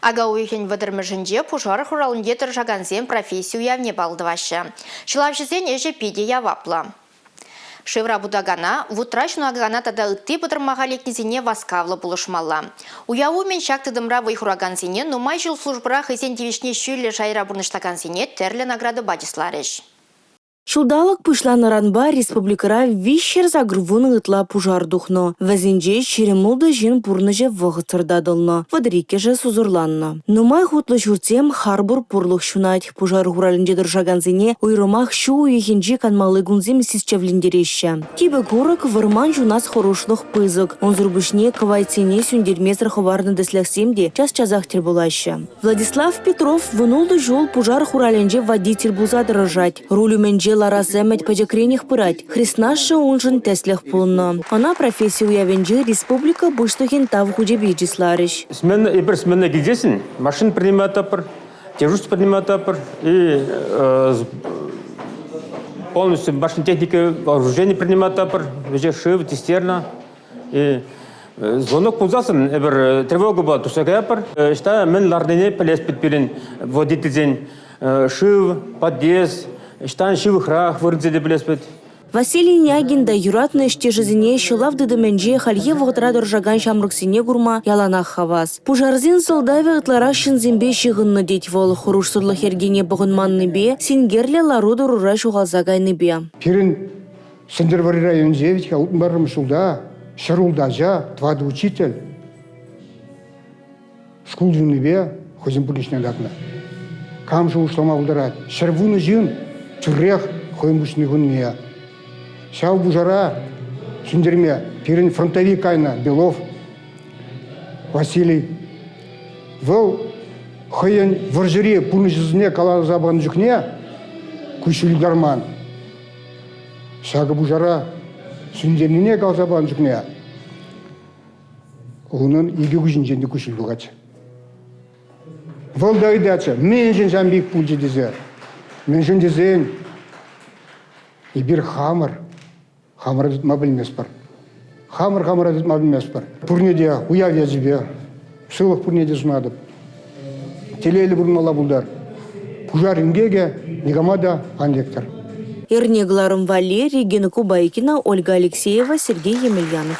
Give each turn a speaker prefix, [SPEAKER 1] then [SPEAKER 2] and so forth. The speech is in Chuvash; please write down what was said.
[SPEAKER 1] Ака уйӑхӗн вӑтӑрмӗшӗнче пушар хуралӗнче тӑрӑшакансем професси уявне паллӑ тӑваҫҫӗ. Ҫӑлавҫӑсен ӗҫӗ питӗ яваплӑ. Шывра путакана, вутра ҫунакана тата ытти пӑтӑрмаха лекнисене васкавлӑ пулӑшмалла. Уяв умӗн ҫак тытӑмра вӑй хуракансене нумай ҫул службӑра хӑйсен тивӗҫне ҫӳллӗ шайра пурнӑҫлакансене тӗрлӗ наградӑпа чысларӗҫ.
[SPEAKER 2] Ҫулталӑк пуҫланнӑранпа республикӑра 380 ытла пушар тухнӑ. Вӗсенче 26 ҫын пурнӑҫӗ вӑхӑтсӑр татӑлнӑ, 32-шӗ сусӑрланнӑ. Нумай хутлӑ ҫуртсем харпӑр пурлӑх ҫунать. Пушар хуралӗнче тӑрӑшакансене уйрӑмах ҫу уйӑхӗнчи канмалли кунсем сисчӗвлентереҫҫӗ. Типӗ курӑк вӑрман ҫунас хӑрушлӑх пысӑк. Унсӑр пуҫне кӑвайтсене сӳнтермесӗр хӑварнӑ тӗслӗхсем те час-часах тӗл пулаҫҫӗ. Владислав Петров 16 ҫул пушар хуралӗнче водитель пулса тӑрӑшать. Руль умӗнче ларас ӗмӗт пӗчӗкренех пырать. Хреснашшӗ уншӑн тӗслӗх пулнӑ. Ӑна професси уявӗнче республика Пуҫлӑхӗн Тав хучӗпе чысларӗҫ.
[SPEAKER 3] Смена, эпир смена килсессӗн машина приниматӑпӑр, дежурство приниматӑпӑр и полностью машина техника вооружение приниматӑпӑр, вӗҫе шыв, цистерна. И звонок пулсассӑн эпир тревогӑпа тухса каятпӑр. Ӑҫта мӗн ларнине пӗлес пирӗн водительсен. Шыв, подъезд, ӑҫтан ҫывӑхрах вырӑнсене пӗлес пит.
[SPEAKER 2] Василий Нягин та юратнӑ ӗҫтешӗсене ҫӑлав тытӑмӗнче хальхи вӑхӑтра тӑрӑшакан ҫамрӑксене курма яланах хавас. Пушарсен сӑлтавӗ ытларах ҫынсемпе ҫыхӑннӑ тет вӑл, хӑрушсӑрлӑх йӗркине пӑхӑнманнипе, синкерлӗ лару-тӑрура ҫухалса кайнипе.
[SPEAKER 4] Пирӗн Сӗнтӗрвӑрри районӗнче вӗт-ха 61 ҫулта 106 ача, тӑватӑ учитель шкул ҫуннипе хӑйсен пурнӑҫне татнӑ. Кам шухӑшлама пултарать? 110 ҫын тӳрех хӑйӗн пуҫне хунине. Ҫав пушара сӳнтерме пирӗн фронтовик кайнӑ Белов Василий. Вӑл хӑйӗн вӑрҫӑри пурнӑҫӗсене каласа панӑ чухне куҫҫуль юхтарман. Ҫакӑ пушара сӳнтернине каласа панӑ чухне унӑн икӗ куҫӗнчен те куҫҫуль тухать. Вӑл та ыйтатчӗ, мӗншӗн ҫавӑн пек пулчӗ тесе. Мӗншӗн тесен эпир хамӑр хамӑра тытма пӗлместпӗр. Хамӑр хамӑра тытма пӗлместпӗр. Пурне те уяв ячӗпе сывлӑх пурне те сунатӑп. Телейлӗ пурӑнмалла пултӑр. Пушар инкекӗ никама та ан лектӗр.
[SPEAKER 2] Эрне кӑларӑм валли Регина Кубайкина, Ольга Алексеева, Сергей Емельянов.